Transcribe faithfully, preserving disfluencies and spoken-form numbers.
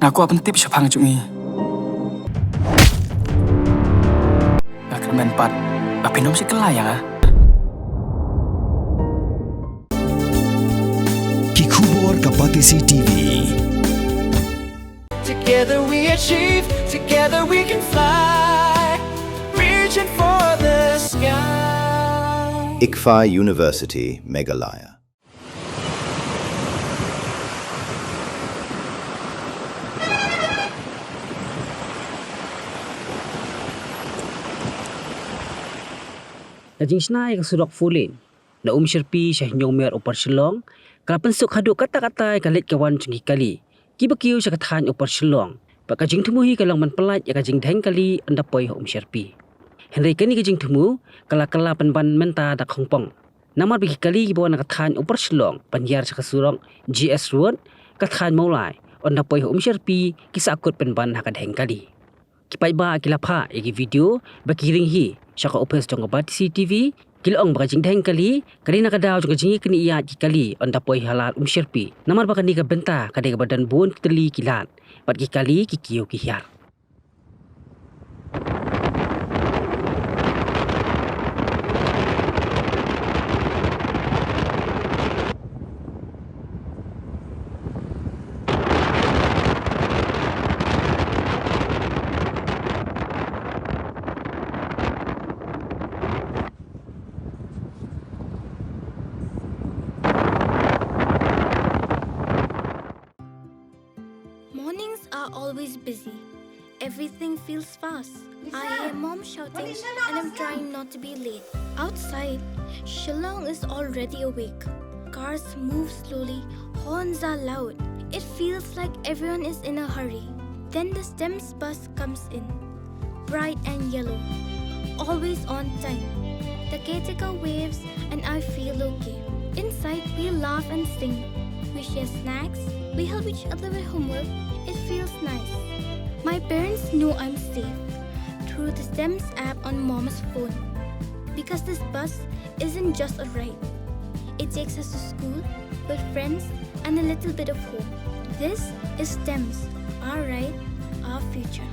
Nga kwah pyntip shaphang jong i. Nga kyrmen pat ba phin ym shah kylla ïa nga. Ki khubor ka Batesi T V. Together we achieve, together we can fly, reaching for the sky. ICFAI University, Meghalaya. Ka jingshna ïa ka surok four lane na Umshyrpi sha Hynñiewmier Upper Shillong ka la pynsuk haduh katta katta ïa ka leit ka wan jong ki kali kiba kiew sha ka thaiñ Upper Shillong. Bad ka jingthmu hi ka long ban pyllait ïa ka jingdheng kali ynda poi ha Umshyrpi. Hynrei kane ka jingthmu ka la kylla pynban mynta da khongpong. Namar ba ki kali kiba wan na ka thaiñ Upper Shillong ban ïar sha ka surok G S Road, ka thaiñ Mawlai, ynda poi ha Umshyrpi ki sahkut pynban ha ka dheng kali. Ki paidbah ki la phah ïa ki video ba ki ring hi sha ka ophis jong ka Batesi T V, ki la ong ba ka jingdheng kali ka dei na ka daw jong ka jingïaknieh ïaid ki kali ynda poi ha lad Umshyrpi. Namar ba kane ka bynta ka dei kaba don bun tylli ki lad bad ki kali ki kiew ki hiar. Mornings are always busy. Everything feels fast. I hear mom shouting and I'm trying not to be late. Outside, Shillong is already awake. Cars move slowly, horns are loud. It feels like everyone is in a hurry. Then the STEMS bus comes in, bright and yellow, always on time. The caretaker waves and I feel okay. Inside, we laugh and sing. We share snacks. We help each other with homework. It feels nice. My parents know I'm safe through the STEMS app on mom's phone. Because this bus isn't just a ride. It takes us to school, with friends, and a little bit of hope. This is STEMS, our ride, our future.